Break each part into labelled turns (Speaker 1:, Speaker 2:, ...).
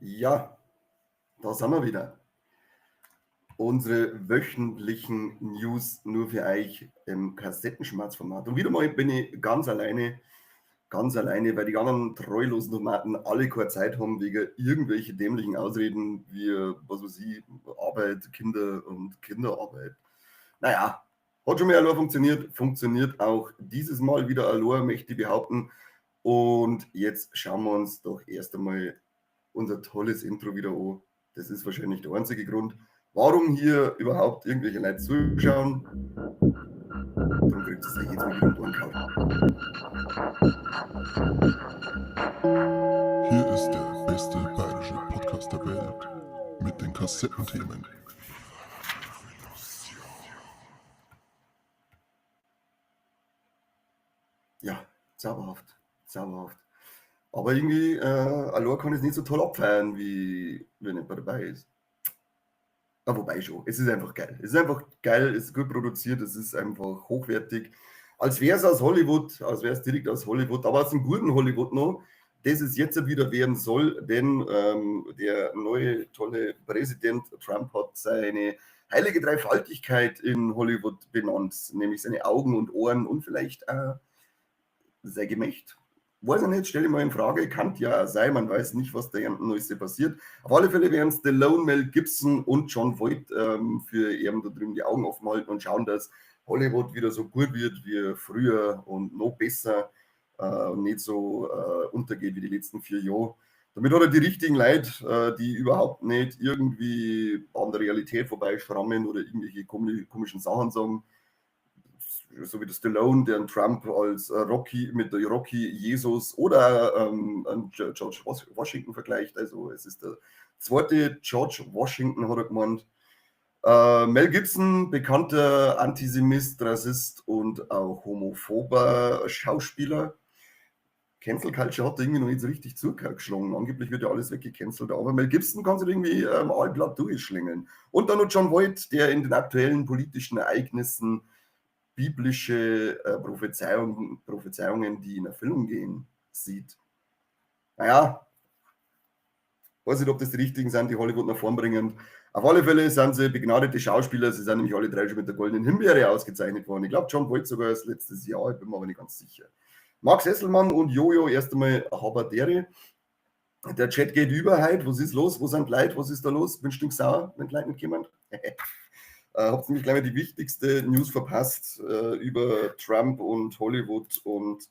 Speaker 1: Ja, da sind wir wieder. Unsere wöchentlichen News nur für euch im Kassettenschmatzformat. Und wieder mal bin ich ganz alleine, weil die anderen treulosen Tomaten alle keine Zeit haben wegen irgendwelche dämlichen Ausreden wie, was weiß ich, Arbeit, Kinder und Kinderarbeit. Naja, hat schon mal allein funktioniert, funktioniert auch dieses Mal wieder allein, möchte ich behaupten. Und jetzt schauen wir uns doch erst einmal unser tolles Intro wieder an. Das ist wahrscheinlich der einzige Grund, warum hier überhaupt irgendwelche Leute zuschauen. Darum kriegt es euch jetzt mal wieder um die Ohren gehauen.
Speaker 2: Hier ist der beste bayerische Podcast der Welt mit den Kassettenthemen.
Speaker 1: Ja, zauberhaft, zauberhaft. Aber irgendwie, allein kann ich es nicht so toll abfeiern, wie wenn jemand dabei ist. Ja, wobei schon, es ist einfach geil. Es ist einfach geil, es ist gut produziert, es ist einfach hochwertig. Als wär's aus Hollywood, als wär's direkt aus Hollywood, aber aus dem guten Hollywood noch, das es jetzt wieder werden soll, denn der neue tolle Präsident Trump hat seine heilige Dreifaltigkeit in Hollywood benannt, nämlich seine Augen und Ohren und vielleicht auch sein Gemächt. Weiß ich nicht, stelle ich mal in Frage, kann ja auch sein, man weiß nicht, was da hinten Neueste passiert. Auf alle Fälle werden Stallone, Mel Gibson und Jon Voight für eben da drüben die Augen offen halten und schauen, dass Hollywood wieder so gut wird wie früher und noch besser und nicht so untergeht wie die letzten 4 Jahre. Damit hat er die richtigen Leute, die überhaupt nicht irgendwie an der Realität vorbeischrammen oder irgendwelche komischen Sachen sagen. So wie der Stallone, der einen Trump als Rocky mit der Rocky Jesus oder an George Washington vergleicht. Also es ist der zweite George Washington, hat er gemeint. Mel Gibson, bekannter Antisemit, Rassist und auch homophober Schauspieler. Cancel Culture hat da irgendwie noch nicht so richtig zugeschlagen. Angeblich wird ja alles weggecancelt, aber Mel Gibson kann sich irgendwie allglatt durchschlängeln. Und dann noch Jon Voight, der in den aktuellen politischen Ereignissen biblische Prophezeiungen, die in Erfüllung gehen, sieht. Naja, weiß nicht, ob das die richtigen sind, die Hollywood nach vorn bringen. Auf alle Fälle sind sie begnadete Schauspieler. Sie sind nämlich alle drei schon mit der Goldenen Himbeere ausgezeichnet worden. Ich glaub, Jon Voight sogar erst letztes Jahr, ich bin mir aber nicht ganz sicher. Marc Sesselmann und Jojo, erst einmal Habadere. Der Chat geht über heute. Was ist los? Wo sind die Leute? Was ist da los? Bin stinksauer, wenn die Leute nicht kommen. Habt nämlich gleich mal die wichtigste News verpasst über Trump und Hollywood und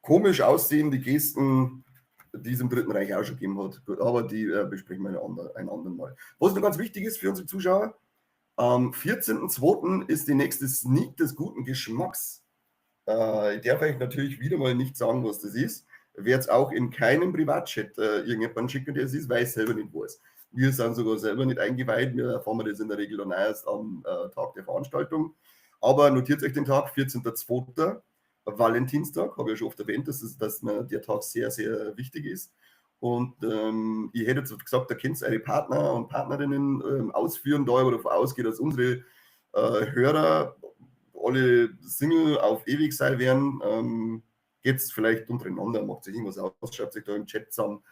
Speaker 1: komisch aussehende Gesten, die es im Dritten Reich auch schon gegeben hat. Gut, aber die besprechen wir ein andern Mal. Was noch ganz wichtig ist für unsere Zuschauer, am 14.02 ist die nächste Sneak des guten Geschmacks. Ich darf euch natürlich wieder mal nicht sagen, was das ist. Werd's auch in keinem Privatchat irgendjemanden schicken, der es ist, weil ich selber nicht weiß. Wir sind sogar selber nicht eingeweiht, wir erfahren das in der Regel dann erst am Tag der Veranstaltung. Aber notiert euch den Tag, 14.02, Valentinstag, habe ich ja schon oft erwähnt, dass mir der Tag sehr, sehr wichtig ist. Und ich hätte jetzt gesagt, da könnt ihr eure Partner und Partnerinnen ausführen, da ich aber davon ausgehe, dass unsere Hörer alle Single auf ewig sein werden. Geht's vielleicht untereinander, macht sich irgendwas aus, schreibt sich da im Chat zusammen.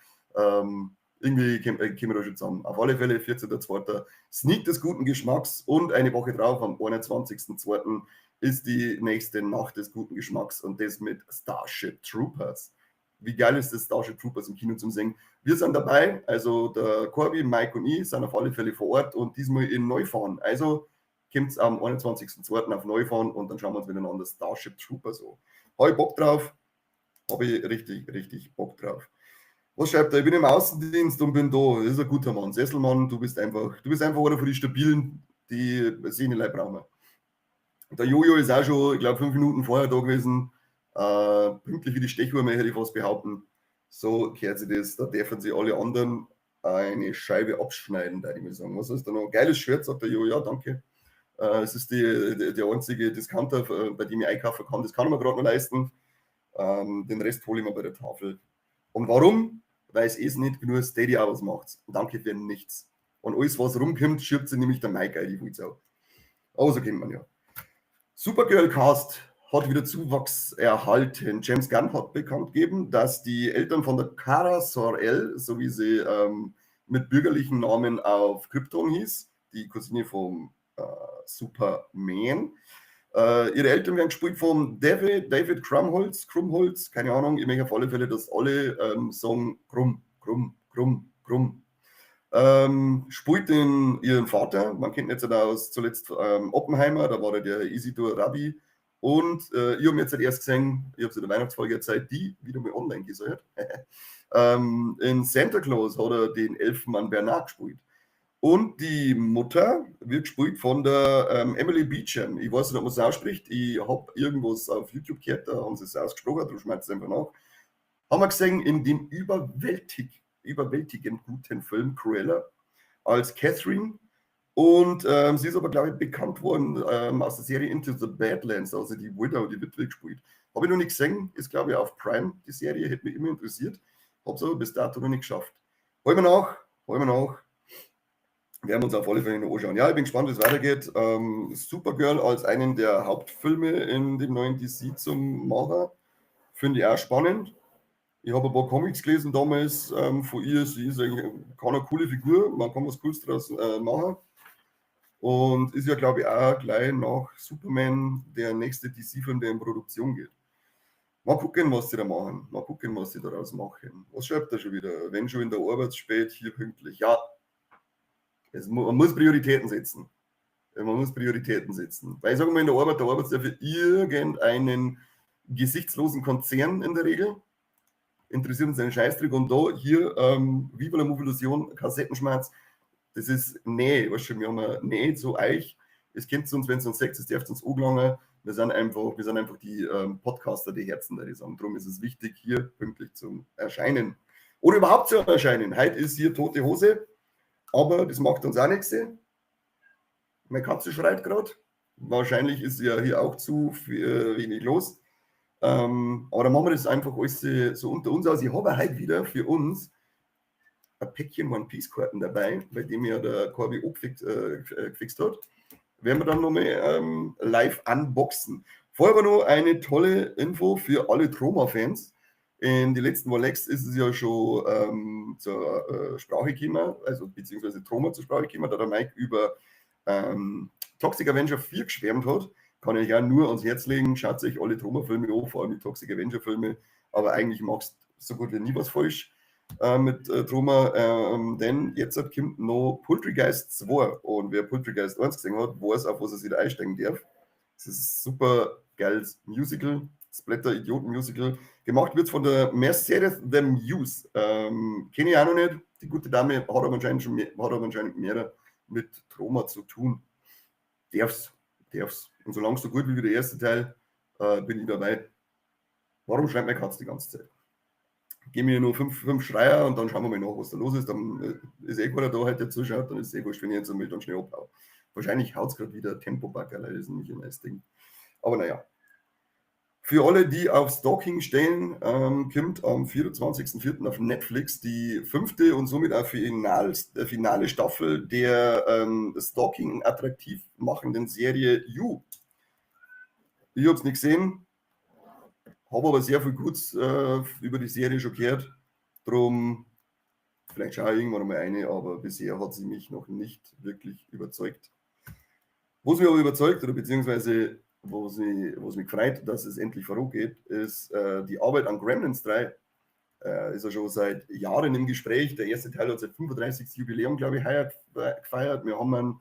Speaker 1: Irgendwie kommen wir da schon zusammen. Auf alle Fälle 14.02 Sneak des guten Geschmacks und eine Woche drauf, am 21.02 ist die nächste Nacht des guten Geschmacks und das mit Starship Troopers. Wie geil ist das, Starship Troopers im Kino zum Singen? Wir sind dabei, also der Corby, Mike und ich sind auf alle Fälle vor Ort und diesmal in Neufahrn. Also kommt's am 21.02 auf Neufahrn und dann schauen wir uns miteinander Starship Troopers an. Hab ich Bock drauf? Hab ich richtig, richtig Bock drauf. Was schreibt er? Ich bin im Außendienst und bin da. Das ist ein guter Mann. Sesselmann, du bist einfach einer von den Stabilen, die Sehne brauchen. Der Jojo ist auch schon, ich glaub, 5 Minuten vorher da gewesen. Pünktlich wie die Stechuhr, hätte ich fast behaupten. So kehrt sich das. Da dürfen sich alle anderen eine Scheibe abschneiden, würde ich mal sagen. Was ist da noch? Geiles Shirt, sagt der Jojo. Ja, danke. Es ist der einzige Discounter, bei dem ich einkaufen kann. Das kann ich mir gerade noch leisten. Den Rest hole ich mir bei der Tafel. Und warum? Weil es eh nicht genug Steady Hours macht. Und danke für nichts. Und alles, was rumkommt, schiebt sich nämlich der Mike ein, die Wulzau. Aber so kennt man ja. Supergirl Cast Hat wieder Zuwachs erhalten. James Gunn hat bekannt gegeben, dass die Eltern von der Kara Zor-El, so wie sie mit bürgerlichen Namen auf Krypton hieß, die Cousine vom Superman, ihre Eltern werden gespielt von David Krumholtz, Krumholtz, keine Ahnung, ich möchte auf alle Fälle, dass alle sagen Krumm, Krumm, Krumm, Krumm. Spielt ihren Vater, man kennt ihn jetzt aus zuletzt Oppenheimer, da war er der Isidor Rabi. Und ich habe ihn jetzt erst gesehen, ich habe es in der Weihnachtsfolge erzählt, die wieder mal online gesehen. In Santa Claus hat er den Elfenmann Bernard gespielt. Und die Mutter wird gespielt von der Emily Beecham. Ich weiß nicht, ob man es ausspricht. Ich hab irgendwas auf YouTube gehört, da haben sie es ausgesprochen, darum schmeißt es einfach nach. Haben wir gesehen in dem überwältigend guten Film Cruella als Catherine. Und sie ist aber, glaube ich, bekannt worden aus der Serie Into the Badlands, also die Widow, die Witwe gespielt. Habe ich noch nicht gesehen, ist, glaube ich, auf Prime, die Serie, hätte mich immer interessiert. Hab's aber bis dato noch nicht geschafft. Holen wir nach, holen wir nach. Werden wir uns auf alle Fälle noch anschauen. Ja, ich bin gespannt, wie es weitergeht. Supergirl als einen der Hauptfilme in dem neuen DC zum Machen, finde ich auch spannend. Ich habe ein paar Comics gelesen damals von ihr. Sie ist eigentlich keine coole Figur, man kann was Cooles draus machen. Und ist ja, glaube ich, auch gleich nach Superman der nächste DC-Film, der in Produktion geht. Mal gucken, was sie da machen. Mal gucken, was sie daraus machen. Was schreibt er schon wieder? Wenn schon in der Arbeit spät, hier pünktlich. Ja, man muss Prioritäten setzen. Man muss Prioritäten setzen. Weil ich sage mal, in der Arbeit, da arbeitet ja für irgendeinen gesichtslosen Konzern in der Regel. Interessiert uns einen Scheißdreck. Und da hier, Viva la Movilusion, Kassettenschmerz, das ist Nähe, weißt du, wir haben eine Nähe zu euch. Es kennt uns, wenn es uns sagt, es darf uns angelangen. Wir sind einfach die Podcaster, die Herzen, die sagen. Darum ist es wichtig, hier pünktlich zu erscheinen. Oder überhaupt zu erscheinen. Heute ist hier tote Hose, aber das macht uns auch nichts. Meine Katze schreit gerade. Wahrscheinlich ist ja hier auch zu wenig los. Aber dann machen wir das einfach alles so unter uns aus. Ich habe heute wieder für uns ein Päckchen One-Piece-Karten dabei, bei dem ja der Corby auch gefixt hat. Werden wir dann nochmal live unboxen. Vorher aber noch eine tolle Info für alle Troma-Fans. In den letzten Wochen ist es ja schon zur Sprache gekommen, also beziehungsweise Troma zur Sprache gekommen, da der Mike über Toxic Avenger 4 geschwärmt hat. Kann ich ja nur ans Herz legen. Schaut euch alle Troma-Filme an, vor allem die Toxic Avenger-Filme. Aber eigentlich machst du so gut wie nie was falsch mit Troma, denn jetzt kommt noch Poultrygeist 2. Und wer Poultrygeist 1 gesehen hat, weiß, auf was er sich da einsteigen darf. Das ist ein super geiles Musical, Splatter-Idioten-Musical. Gemacht wird von der Mercedes The Muse. Kenne ich auch noch nicht. Die gute Dame hat aber anscheinend schon mehr, hat aber anscheinend mehr mit Troma zu tun. Darf's, darf's. Und solange es so gut wie der erste Teil, bin ich dabei. Warum schreit meine Katze die ganze Zeit? Geben mir nur fünf Schreier und dann schauen wir mal nach, was da los ist. Dann ist eh keiner da heute, der zuschaut, dann ist es eh wurscht, wenn ich jetzt einmal dann schnell abhau. Wahrscheinlich haut es gerade wieder Tempo-Bagger, das ist nämlich ein nice Ding. Aber naja. Für alle, die auf Stalking stehen, kommt am 24.04. auf Netflix die 5. und somit auch finale Staffel der Stalking attraktiv machenden Serie You. Ich hab's nicht gesehen, habe aber sehr viel Gutes über die Serie schon gehört. Drum, vielleicht schaue ich irgendwann mal eine, aber bisher hat sie mich noch nicht wirklich überzeugt. Was mich aber überzeugt, oder beziehungsweise was mich gefreut, dass es endlich vorangeht, ist die Arbeit an Gremlins 3. Ist ja schon seit Jahren im Gespräch. Der erste Teil hat sein 35. Jubiläum, glaube ich, heuer gefeiert. Wir haben ihn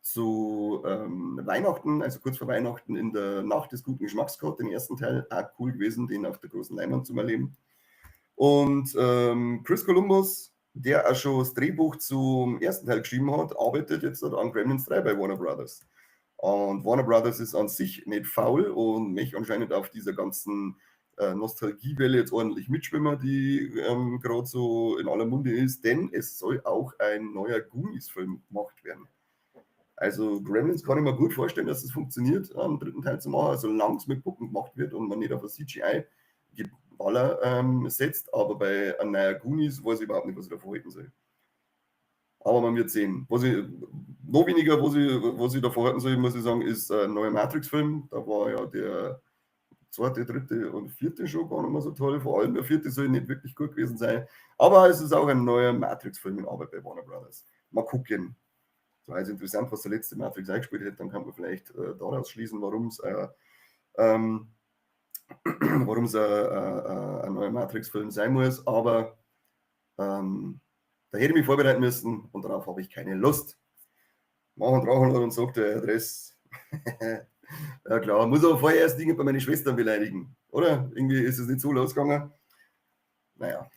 Speaker 1: zu Weihnachten, also kurz vor Weihnachten, in der Nacht des guten Geschmacks gehabt, den ersten Teil. Auch cool gewesen, den auf der großen Leinwand zu erleben. Und Chris Columbus, der auch schon das Drehbuch zum ersten Teil geschrieben hat, arbeitet jetzt an Gremlins 3 bei Warner Brothers. Und Warner Brothers ist an sich nicht faul und möchte anscheinend auf dieser ganzen Nostalgiewelle jetzt ordentlich mitschwimmen, die gerade so in aller Munde ist, denn es soll auch ein neuer Goonies-Film gemacht werden. Also Gremlins kann ich mir gut vorstellen, dass es funktioniert, einen dritten Teil zu machen, solange es mit Puppen gemacht wird und man nicht auf ein CGI-Geballer setzt, aber bei einem neuen Goonies weiß ich überhaupt nicht, was ich davon halten soll. Aber man wird sehen. Was ich, noch weniger, was ich davon halten soll, muss ich sagen, ist ein neuer Matrix-Film. Da war ja der zweite, dritte und vierte schon gar nicht mehr so toll. Vor allem der vierte soll nicht wirklich gut gewesen sein. Aber es ist auch ein neuer Matrix-Film in Arbeit bei Warner Brothers. Mal gucken. Das war jetzt interessant, was der letzte Matrix eingespielt hat. Dann kann man vielleicht daraus schließen, warum es ein neuer Matrix-Film sein muss. Aber da hätte ich mich vorbereiten müssen und darauf habe ich keine Lust. Machen Drachenlord und sagt der Adresse. Ja klar, muss aber vorher erst Dinge bei meinen Schwestern beleidigen, oder? Irgendwie ist es nicht so losgegangen. Naja,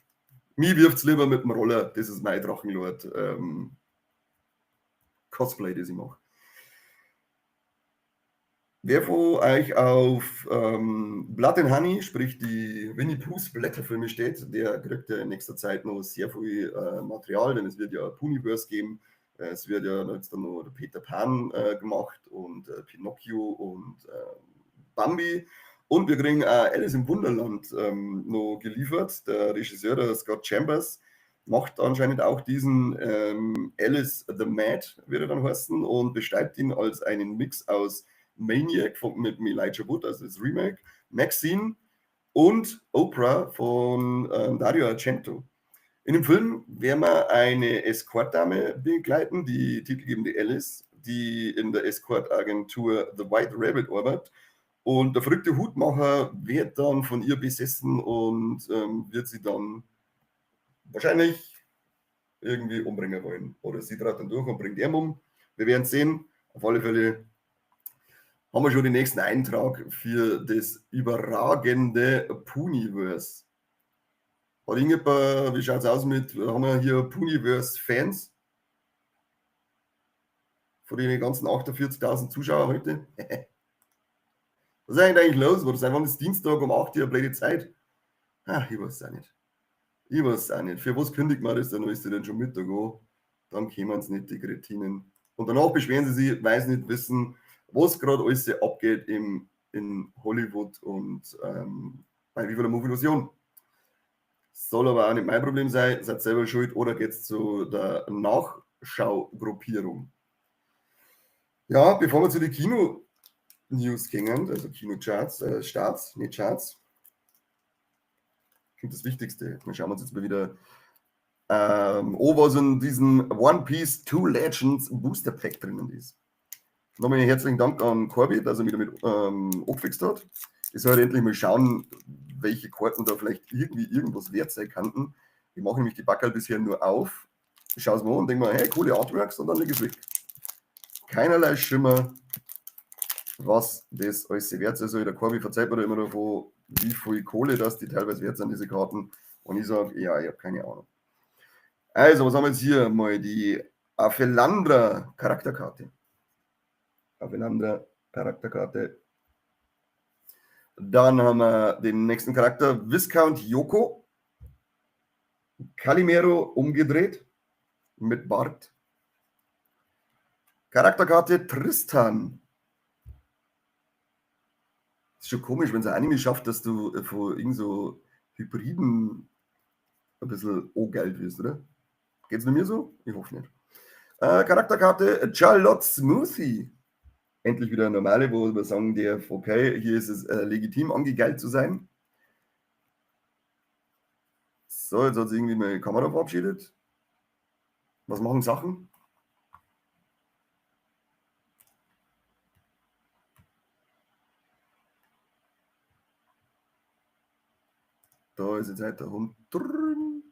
Speaker 1: mir wirft es lieber mit dem Roller, das ist mein Drachenlord Cosplay, das ich mache. Wer von euch auf Blood and Honey, sprich die Winnie Pooh Blätterfilme steht, der kriegt ja in nächster Zeit noch sehr viel Material, denn es wird ja Puniverse geben. Es wird ja jetzt dann noch Peter Pan gemacht und Pinocchio und Bambi. Und wir kriegen auch Alice im Wunderland noch geliefert. Der Regisseur, der Scott Chambers, macht anscheinend auch diesen Alice the Mad, wird er dann heißen, und beschreibt ihn als einen Mix aus Maniac mit Elijah Wood, also das Remake, Maxine und Oprah von Dario Argento. In dem Film werden wir eine Escortdame begleiten, die titelgebende Alice, die in der Escortagentur The White Rabbit arbeitet. Und der verrückte Hutmacher wird dann von ihr besessen und wird sie dann wahrscheinlich irgendwie umbringen wollen. Oder sie trat dann durch und bringt ihn um. Wir werden sehen. Auf alle Fälle haben wir schon den nächsten Eintrag für das überragende Puniverse. Hat irgendjemand, wie schaut's aus mit, haben wir hier Puniverse-Fans? Von den ganzen 48.000 Zuschauern heute? Was ist eigentlich los? Was ist einfach das Dienstag um 8 Uhr, blöde Zeit? Ach, ich weiß es auch nicht. Ich weiß es auch nicht. Für was kündigt man das? Dann ist denn schon Mittag an. Dann kommen sie nicht, die Kretinen. Und danach beschweren sie sich, weil sie nicht wissen, was gerade alles abgeht in Hollywood und bei Viva la Movilusion. Soll aber auch nicht mein Problem sein, seid selber schuld oder geht's zu der Nachschaugruppierung. Ja, bevor wir zu den Kino-News gehen, also Kinocharts, Starts, nicht Charts, kommt das Wichtigste. Wir schauen uns jetzt mal wieder an, was in diesem One Piece Two Legends Booster Pack drinnen ist. Nochmal herzlichen Dank an Corby, dass er mich damit angefixt hat. Ich soll halt endlich mal schauen, welche Karten da vielleicht irgendwie irgendwas wert sein könnten. Ich mache nämlich die Backerl bisher nur auf, schaue es mir an und denke mir, hey, coole Artworks, und dann lege ich es weg. Keinerlei Schimmer, was das alles wert ist. Also der Corby verzeiht mir da immer davon, wie viel Kohle das die teilweise wert sind, diese Karten. Und ich sage, ja, ich habe keine Ahnung. Also, was haben wir jetzt hier? Mal die Aphelandra Charakterkarte. Aphelandra Charakterkarte. Dann haben wir den nächsten Charakter, Viscount Yoko. Calimero umgedreht mit Bart. Charakterkarte Tristan. Ist schon komisch, wenn es ein Anime schafft, dass du von irgend so Hybriden ein bisschen angeil wirst, oder? Geht's mit mir so? Ich hoffe nicht. Charakterkarte Charlotte Smoothie. Endlich wieder eine normale, wo man sagen darf, okay, hier ist es legitim, angegeilt zu sein. So, jetzt hat sich irgendwie meine Kamera verabschiedet. Was machen Sachen? Da ist jetzt halt der Hund drin.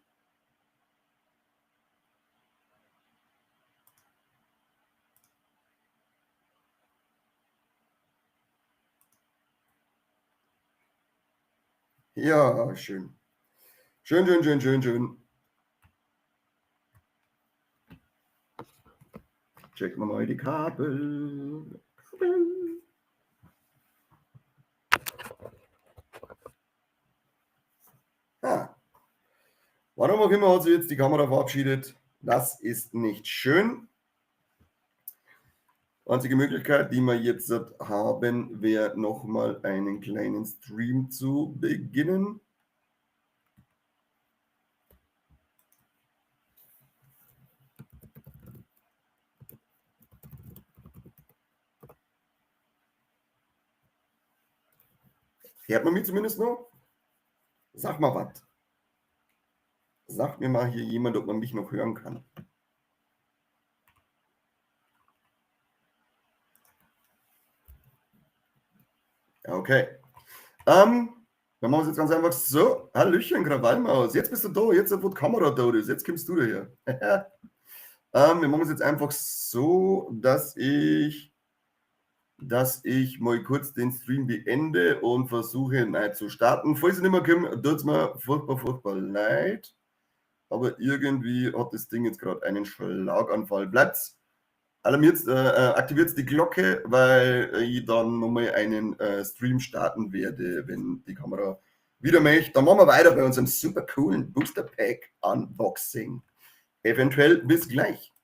Speaker 1: Ja, schön. Schön, schön, schön, schön, schön. Checken wir mal die Kabel. Kabel. Ah. Warum auch immer hat sich jetzt die Kamera verabschiedet. Das ist nicht schön. Einzige Möglichkeit, die wir jetzt haben, wäre nochmal einen kleinen Stream zu beginnen. Hört man mich zumindest noch? Sag mal was. Sagt mir mal hier jemand, ob man mich noch hören kann. Okay. Dann machen wir es jetzt ganz einfach so. Hallöchen, Krawallmaus. Jetzt bist du da. Jetzt, wo die Kamera da ist. Jetzt kommst du daher. Wir machen es jetzt einfach so, dass ich mal kurz den Stream beende und versuche, neu zu starten. Falls ich nicht mehr komme, tut es mir furchtbar, furchtbar leid. Aber irgendwie hat das Ding jetzt gerade einen Schlaganfall. Bleibt alarmiert, aktiviert die Glocke, weil ich dann nochmal einen Stream starten werde, wenn die Kamera wieder möchte. Dann machen wir weiter bei unserem super coolen Booster Pack Unboxing. Eventuell bis gleich.